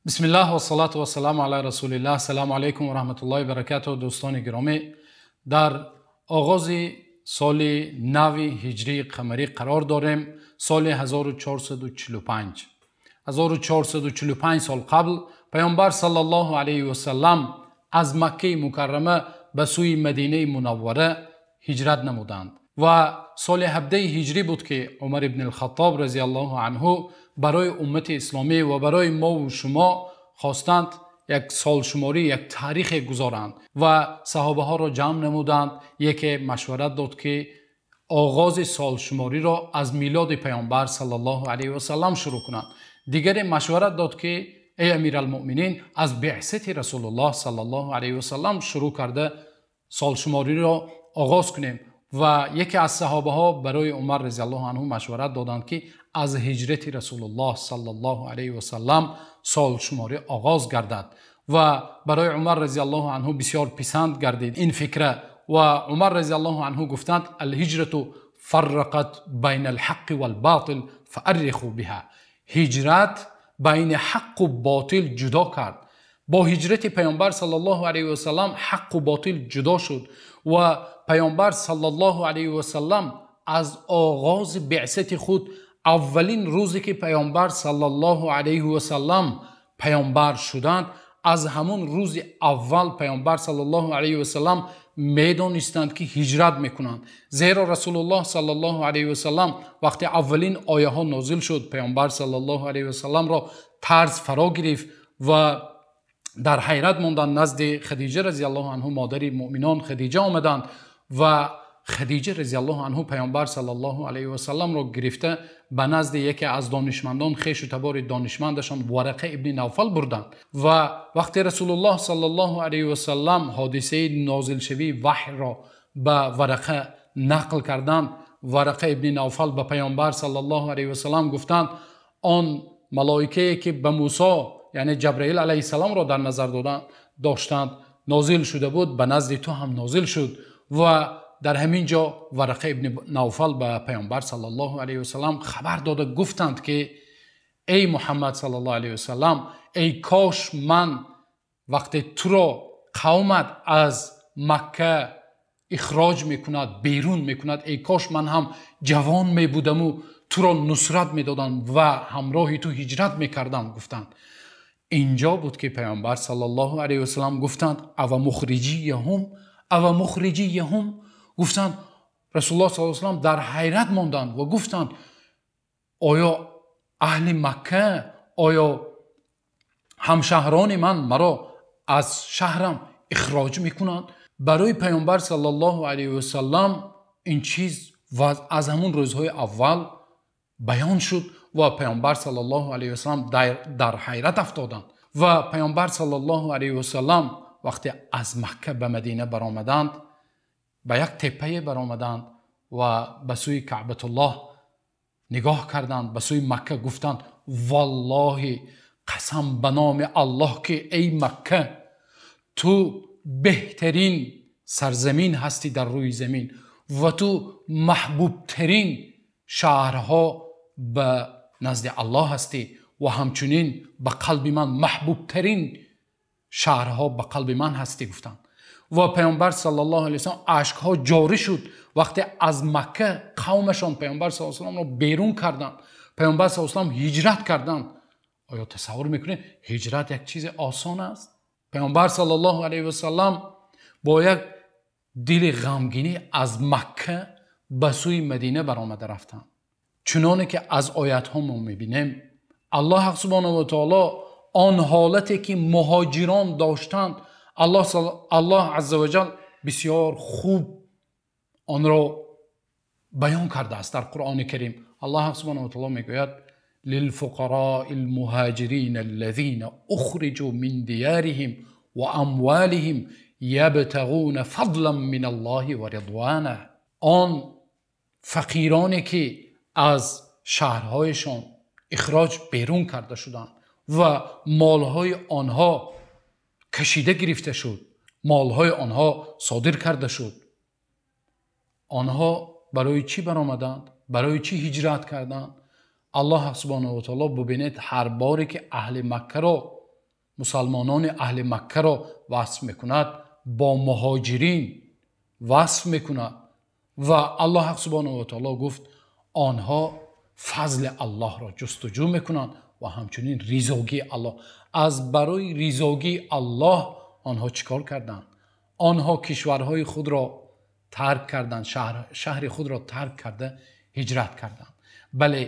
Бисмиллаҳ вассалату вассаламу ала расулиллаҳ. Ассалому алайкум ва раҳматуллоҳи ва баракатуҳ. Дӯстони гиромӣ, дар оғози соли нави ҳиҷрии қамарӣ қарор дорем. Соли 1445. 1445 сол қабл Паёмбар саллаллоҳу алайҳи васаллам аз Маккаи Мукаррама ба сӯи Мадинаи Мунаввара ҳиҷрат намуданд ва соли 17 ҳиҷрӣ буд, ки Умар ибн ал-Хаттоб разияллоҳу анҳу барои уммати исломӣ ва барои мо ва шумо хостанд як солшуморӣ, як таърих гузоранд ва саҳобаҳоро ҷамъ намуданд. Яке машварат дод, ки оғози солшумориро аз милоди Паёмбар саллаллоҳу алайҳи васаллам шурӯъ кунанд. Дигаре машварат дод, ки эй Амиралмӯъминин, аз биъсати Расулуллоҳ саллаллоҳу алайҳи васаллам шурӯъ карда солшумориро оғоз кунем. Ва яке аз саҳобаҳо барои Умар разияллоҳу анҳу машварат доданд, ки аз ҳиҷрати Расулуллоҳ саллаллоҳу алайҳи васаллам солшуморӣ оғоз гардад. Ва барои Умар разияллоҳу анҳу бисёр писанд гардид ин фикра ва Умар разияллоҳу анҳу гуфтанд: الهجرة فرقت بين الحق والباطل فأرخوا بها. Ҳиҷрат байни ҳақ ва ботил ҷудо кард. Бо ҳиҷрати Паёмбар саллаллоҳу алайҳи васаллам ҳақ ва ботил ҷудо шуд ва Паёмбар саллаллоҳу алайҳи васаллам аз оғози биъсати худ, аввалин рӯзе ки Паёмбар саллаллоҳу алайҳи васаллам паёмбар шуданд, аз ҳамон рӯзи аввал Паёмбар саллаллоҳу алайҳи васаллам медонистанд, ки ҳиҷрат мекунанд. Зеро Расулуллоҳ саллаллоҳу алайҳи васаллам вақте аввалин ояҳо нозил шуд, Паёмбар саллаллоҳу алайҳи васалламро тарс фаро гирифт ва дар ҳайрат монданд. Назди Хадиҷа разияллоҳу анҳу, модари мӯъминон Хадиҷа омаданд ва Хадиҷа разияллоҳу анҳу Паёмбар саллаллоҳу алайҳи васалламро гирифта ба назди яке аз донишмандон, хешу табори донишмандашон Варақа ибни Навфал бурданд. Ва вақте Расулуллоҳ саллаллоҳу алайҳи васаллам ҳодисаи нозилшавии ваҳйро ба Варақа нақл карданд, Варақа ибни Навфал ба Паёмбар саллаллоҳу алайҳи васаллам гуфтанд: он малоикае ки ба Мусо, яъне Ҷабраил алайҳиссаломро дар назар доштанд, нозил шуда буд, ба назди ту ҳам нозил шуд. Ва дар ҳамин ҷо Варақа ибни Навфал ба Паёмбар саллаллоҳу алайҳи васаллам хабар дода гуфтанд, ки эй Муҳаммад саллаллоҳу алайҳи васаллам, эй кош ман вақте туро қавмат аз Макка ихроҷ мекунад, берун мекунад, эй кош ман ҳам ҷавон мебудам ва туро нусрат медодам ва ҳамроҳи ту ҳиҷрат мекардам, гуфтанд. Инҷо буд ки Паёмбар саллаллоҳу алайҳи васаллам гуфтанд: ава мухриҷияҳум, ава мухриҷияҳум. Гуфтанд, Расулуллоҳ саллаллоҳу алайҳи васаллам дар ҳайрат монданд ва гуфтанд: оё аҳли Макка, оё ҳамшаҳрони ман маро аз шаҳрам ихроҷ мекунанд? Барои Паёмбар саллаллоҳу алайҳи васаллам ин чиз аз ҳамон рӯзҳои аввал баён шуд ва Паёмбар саллаллоҳу алайҳи васаллам дар ҳайрат афтоданд. Ва Паёмбар саллаллоҳу алайҳи васаллам вақте аз Макка ба Мадина баромаданд, ба як теппае баромаданд ва ба сӯи Каъбатуллоҳ нигоҳ карданд, ба сӯи Макка гуфтанд: валлоҳи қасам ба номи Аллоҳ, ки эй Макка, ту беҳтарин сарзамин ҳастӣ дар рӯи замин ва ту маҳбубтарин шаҳрҳо ба назди Аллоҳ ҳастӣ ва ҳамчунин ба қалби ман маҳбубтарин шаҳрҳо ба қалби ман ҳастӣ, гуфтанд. Ва Паёмбар саллаллоҳу алайҳи васаллам ашкҳо ҷорӣ шуд вақте аз Макка қавмашон Паёмбар саллаллоҳу алайҳи васалламро берун карданд. Паёмбар саллаллоҳу алайҳи васаллам ҳиҷрат карданд. Оё тасаввур мекунед ҳиҷрат як чизи осон аст? Паёмбар саллаллоҳу алайҳи васаллам бо як дили ғамгинӣ аз Макка ба сӯи Мадина баромада рафтанд. Чуноне ки аз оятҳо мо мебинем, Аллоҳ субҳонаҳу ва таоло он ҳолате ки муҳоҷирон доштанд, Аллоҳ азза ва ҷал бисёр хуб онро баён кардааст дар Қуръони Карим. Аллоҳ субҳонаҳу ва таоло мегӯяд: للفقراء المهاجرين الذين أخرجوا من ديارهم وأموالهم يبتغون فضلا من الله ورضوانه. Он фақироне ки аз шаҳрҳояшон ихроҷ берун карда шуданд ва молҳои онҳо кашида гирифта шуд, молҳои онҳо содир карда шуд, онҳо барои чӣ баромаданд? Барои чӣ ҳиҷрат карданд? Аллоҳ субҳонаҳу ва таоло, бубинед, ҳар боре ки аҳли Маккаро Мусалмонони аҳли Маккаро васф мекунад, бо муҳоҷирин васф мекунад ва Аллоҳ субҳонаҳу ва таъоло гуфт онҳо фазли Аллоҳро ҷустуҷӯ мекунанд ва ҳамчунин ризогии Аллоҳ. Аз барои ризогии Аллоҳ онҳо чӣ кор карданд? Онҳо кишварҳои худро тарк карданд, шаҳри худро тарк карда ҳиҷрат карданд. Бале,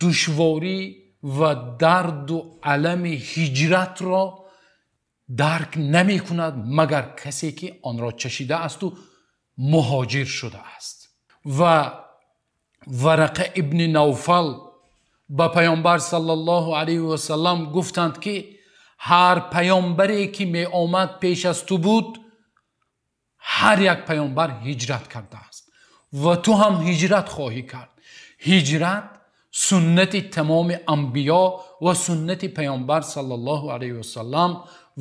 душворӣ ва дарду алами ҳиҷратро дарк намекунад магар касе ки онро чашида аст ва муҳоҷир шудааст. Ва Варақа ибни Навфал ба Паёмбар саллаллоҳу алайҳи васаллам гуфтанд ки ҳар паёмбаре ки меомад пеш аз ту буд, ҳар як паёмбар ҳиҷрат кардааст ва ту ҳам ҳиҷрат хоҳӣ кард. Ҳиҷрат суннати тамоми анбиё ва суннати Паёмбар саллаллоҳу алайҳи васаллам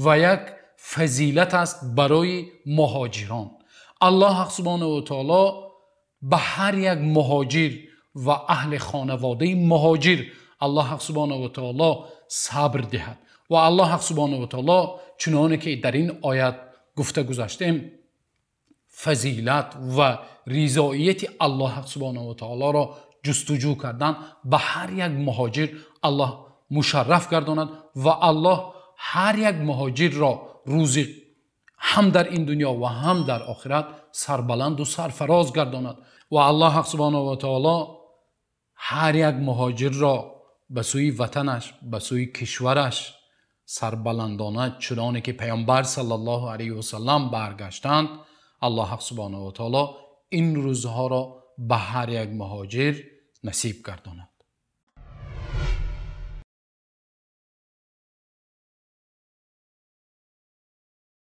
ва як фазилат аст барои муҳоҷирон. Аллоҳ субҳонаҳу ва таъоло ба ҳар як муҳоҷир ва аҳли хонаводаи муҳоҷир Аллоҳ субҳонаҳу ва таъоло сабр диҳад ва Аллоҳ субҳонаҳу ва таъоло чуноне ки дар ин оят гуфта гузаштем фазилат ва ризоияти Аллоҳ субҳонаҳу ва таъолоро ҷустуҷӯ кардан ба ҳар як муҳоҷир Аллоҳ мушарраф гардонад ва Аллоҳ ҳар як муҳоҷирро рӯзи ҳам дар ин дунё ва ҳам дар охират сарбаланд ва сарфароз гардонад ва Аллоҳ субҳонаҳу ва таъоло ҳар як муҳоҷирро ба сӯи ватанаш, ба сӯи кишвараш сарбаландона чуноне ки Паёмбар саллаллоҳу алайҳи васаллам баргаштанд, Аллоҳ субҳонаҳу ва таъоло ин рӯзҳоро ба ҳар як муҳоҷир насиб гардонад.